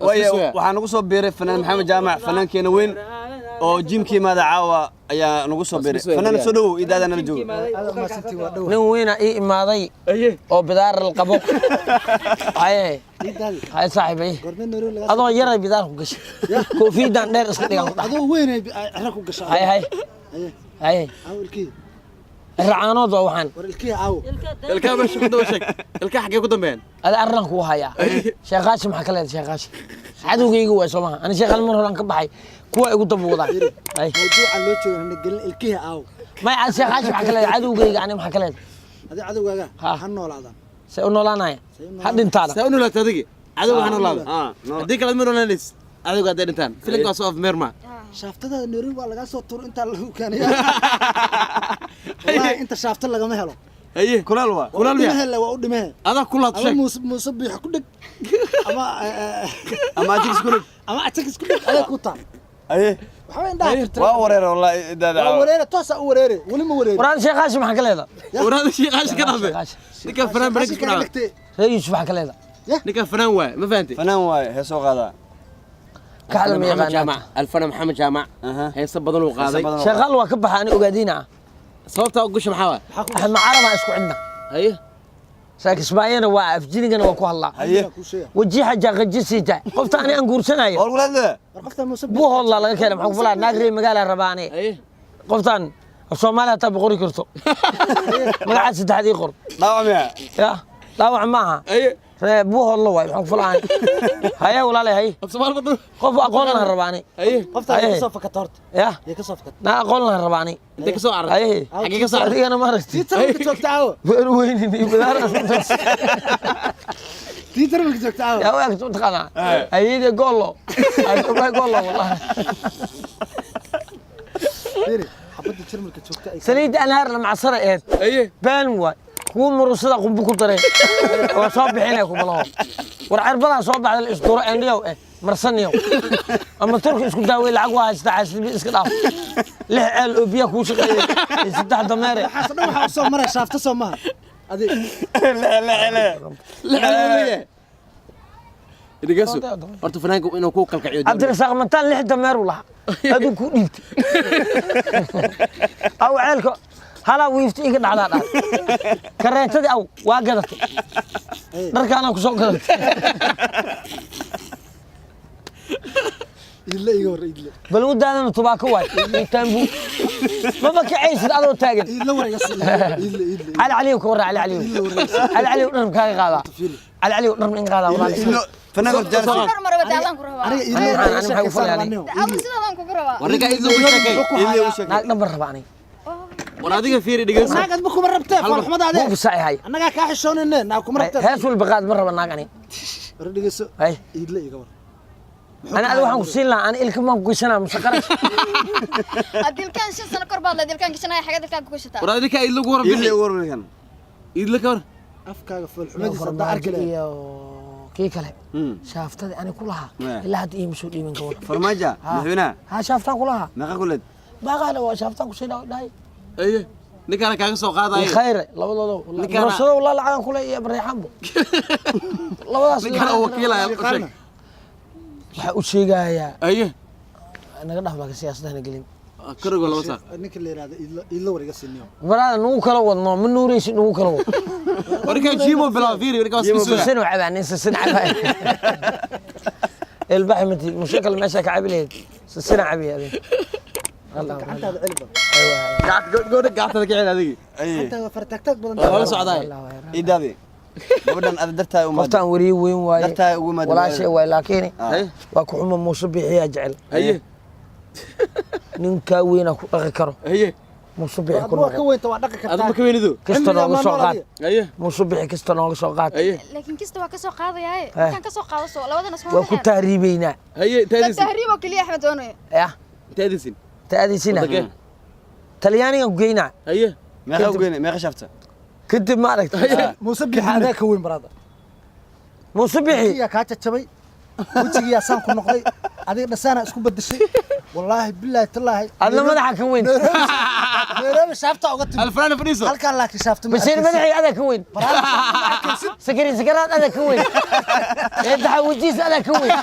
Waayo, waxaa nagu soo biiray fanaan Maxamed Jaamac, fanaankeena weyn oo gym-ka yimaada caawa ayaa nagu soo biiray. Fanaan, soo dhowow, idaada nala joogo. Nin weyna ii imaaday oo bidaar qabo. Haye haye, saaxiibay, adoo yaray bidaar ku gashay, koofiyadan dheer iska dhigan ku dhax. Adoo weyn cira ku gasha. Haye haye haye. Caawo ilkihii. Racaanood waa waxaan. War, ilkihii caawo. Ilkaha meesha ku daba sheeg, ilkaha xaggee ku dambeeyaan? Ada arran kuu hayaa. Sheekaashi maxaa ka leedahay? Sheekaashi cadowgayga waay, soo maha? Ani sheekhaal mar horaan ka baxay, kuwa igu daba wadaan. Hay. Mawduuca loo jooga hana gelin, ilkihii caawo. May, sheekaashi maxaa ka leedahay? Cadowgayga ani maxaa ka leedahay? Adi cadowgaaga Ha. ha noolaadaan. See u noolaanaya? Ha dhintaana. Saa u noolaata adigi, cadowga ha noolaada. Ah, Haddii kale ma noolaanays cadowga hadday dhintaan. Filimka waa soo afmeerma. Shaaftada Nairobi waa lagaa soo tuur intaa lagu keenaya. Wallahi inta shaafta lagama helo. Haye. Kulaal waa. Kulaal miya? Dhimehe, waa u dhimehe. Adaa kulaad Ama sheeg. Muuse, Muuse Biix ku dheg ama Ama ajigis ku dhig. Ama ajakis ku dheg, aday ku taal. Aye. Waxba indhaha tirtira. Waa wareer wallahi idaada Waa caawa. wareere, toosa u wareere, weli ma wareere. Waraan, sheekaashi maxaa ka leedahay? Waraada shiiqaashi ka dhaafay. Sheekaashi. Ninka fanaan barnaamij ku Kaga dhaafay. dhigtay. Reer Yuusuf maxaa ka leedahay? Ninka fanaan waay, ma fahantay? Fanaan waaye, heesoo qaadaa. Kaxla ma Maxamed yaqaanaa? Jaamac, alfana Maxamed Jaamac. Heeso badan uu qaaday. Heeso badan. Sheekaal waa ka baxa ani, ogaadiina. Sababtaa u gasha maxaa waay? Axmed Carabaa isku cidna. Haye. Saakisbaayana waa, afjinigana waa ku hadlaa. Haye. Kuu sheega. Wajiixa jaaqajisiita qofta ani aan guursanayo. War kula War, qofta Muuse. Buu hoodlaa laga keenay, maxaan ku falaa? Naag reer magaala rabaane. Haye. Qoftan af Soomaaliya hataa boqori karto, magaca saddexaad ii qor. Dhaawac miya? Ya, dhaawac maaha. Haye. Ree buu hoodlo waay, maxaan ku falaa? Haye walaalay, haye. Af Soomaali badan. Qof aqoon lahan rabaane. Haye. Qofta Haye. ka soo fakata horta. Ya. Yay ka soo fakata? Naa aqoon lahan rabaane. Intee ka soo carartay? Haye. Xaggee ka soo carartay? Adigana ma aragti. Tii tarmalka joogta caawo. Beer weynin iyo bidaar. Tii tarmalka joogta caawo. Yaa u egto mataqaanaa? Hayede goollo ay goollo wallahi. Fiiri, xabadda jarmalka joogta ay Saliidda anhaar la macsara eed. Haye. Been waay, kuwa murusada qumbu ku dareen oo soo bixinaya kumalaho. War, cirbadaa soo baxda la isduro endhiyow eh marsaniyow ama Turki isku daawey. Lacag waa haysta, xaasidnimo iska dhaaf. Lix ceel oo biyaha kuu shaqeeyay iyo saddex dameere. Waxaas dhan waxaa u soo maray shaafta, soo maha adi? Le leeyahay. Dhegeyso, horta fanaanka inuu ku kalkaciyo doonaya. Cabdirasaaq Mataan lix dameer uu lahaa, aduu kuu dhiibtay aw ceelka halaa wiifta iga dhacdaa dhahay. Kareetadii aw waa gadatay, dharkaanaa ku soo gadatay. Idle iga hor, idle. Bal u daadana tubaako waay iyo taambu, maba kacaysid adoo taagan. Idle, war iga sii idle, idle. Cali Caliyow ka warra, Cali Caliyow, Cali Caliyow dhar kaaga qaadaa, Cali Caliyow dhar in qaadaa walaal. Fanaanka horta jaanis. Hormar wada adaan ku rabaa. Aniga idle Ani iga maxay ku sheekaysan falayaan? rabaa niyow. Adigu sidaadaan kugu rabaa. War, ninka idle ugu sheekay. Idle u sheekay. Naag dhan ban rabaa aniga. War, adiga fiiri, dhegeyso. Naag adba kuma rabtee, foolxumada adee. Buufi saaci hay. Annagaa kaa xishoonayne, naag kuma rabtee. Hees walba qaad, ma raba naag aniga. War, dhegeyso. Hay. Idle iga war. Ani adiga waxaan ku siin lahaa, ani ilka maan ku gashanaa mase qarash? Dilkaan 5 sano kor baad le dilkaan gashanaya, xagee dilkaan ku gashataa? War, adiga idle ugu Idle warbixi. ugu warbixin. Idle ka war. Afkaaga foolxumadiisa haddaa arki Farmaajo lahayd. iyo kii kale shaaftadii ani ku lahaa ilaa hadda iima soo dhiibin, ka war. Farmaajo madaxweynaha. Ha, shaaftaan ku lahaa. Meeqa kuleed? Baaqaana waa shaaftaan kusii dhahay. Aye, ninkaana kaaga soo iyo qaadayo. Khayre labadooda. Murasado walaa lacagan kule iyo Bareexaanbo labadaas. Ninkaana uu wakiilaya u sheeg. Waxaa u sheegayaa. Aye. Naga dhaf baa siyaasadahana gelin. Karigo laba saar. Ninka la yidhahdo idle, idle war iga sii niyow. Baraada nagu kala wadno, ma nuureysi nagu kala wad. War, ninkaan jimo bilaw, fiiri, ninkaan waa isku sugaa. Sisin u cabaa nin, sisin cabaa ilbaxi mati mushakal meesha ka cabi lahayd, sisina cabi adin. Gacantaada celi bal. Gacanta gabadha, gacantada ka celi adigi. Aye. Gacantaada fartaagtaag badan. Waa la socdaay. Idaadi gabadhan ada dartaa u maad. Qoftaan weriye weyn waaye. Dartaa ugu imaad. Walaashay waay, laakiin Haye. waa ku xuma. Muuse Bixiyaa jecel. Haye. Ninkaa weynaa ku dhaqi karo. Haye. Muuse Bixi ku Adba waa ka noqo. weynta, waa dhaqi Adigu kartaa. ma ka weynido? Kasta Cimrigaa nooga maa soo nool qaad. adiga. Haye. Muuse Bixi kasta nooga soo qaad. Haye. Laakiin kista waa ka soo qaadayaaye, markaan ka soo qaado soo labadana soo Waa ku tahriibeynaa. Haye, intaadisin. Tahriib oo keliya Axmed doonayo. Ya. Intaadisin. Taadiisina. Wadakee? Talyaanigan ku geynaa. Haye. Meeqa u geynay, meeqa shafta? Kadib ma aragta. Muuse Bixi adaa ka weyn, baraada. Muuse Bixi. Wejigiyaa kaa jajabay, wejigiyaa saan ku noqday, adiga dhasaanaa isku bedeshay, wallaahi bilaahi tallaahi. Adna madaxa ka weyn. Nairobi shaafta uga timid. Alfanaan fadhiiso. Halkaan laakiin shaafta ma Bashiir arkaysid. madaxii adaa ka weyn, sakari sakaraad adaa ka weyn, eedaxa wejihiis adaa ka weyn.